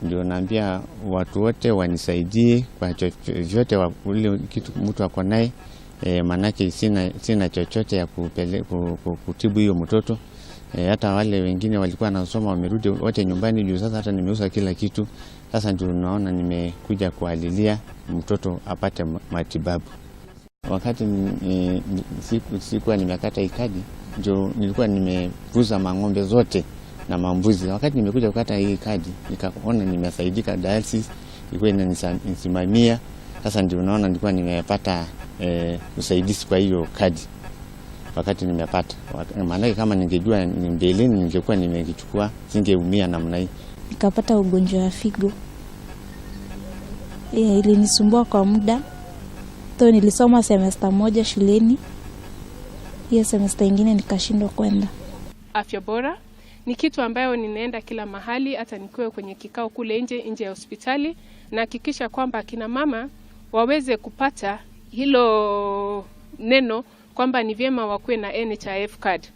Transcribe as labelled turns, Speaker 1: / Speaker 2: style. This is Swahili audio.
Speaker 1: Ndio naambia watu wote wanisaidie kwa chochote ule kitu mtu ako naye manake sina chochote ya kutibu hiyo mtoto. Hata wale wengine walikuwa nasoma wamerudi wote nyumbani juu sasa hata nimeuza kila kitu. Sasa ndio naona nimekuja kualilia mtoto apate matibabu. Wakati sikuwa nimekata hii kadi, ndio nilikuwa nimeuza mang'ombe zote na mambuzi. Wakati nimekuja kukata hii kadi, nikaona nimesaidika, dialysis ilikuwa inanisimamia. Sasa ndio naona nilikuwa nimepata usaidizi kwa hiyo kadi wakati nimepata. Maanake kama ningejua ni mbeleni ningekuwa nimekichukua, singeumia namna hii.
Speaker 2: Nikapata ugonjwa wa figo. Ilinisumbua kwa muda. So nilisoma semester moja shuleni, hiyo semester ingine nikashindwa kwenda.
Speaker 3: Afya bora ni kitu ambayo ninaenda kila mahali, hata nikiwa kwenye kikao kule nje ya hospitali, nahakikisha kwamba akina mama waweze kupata hilo neno kwamba ni vyema wakuwe na NHIF card.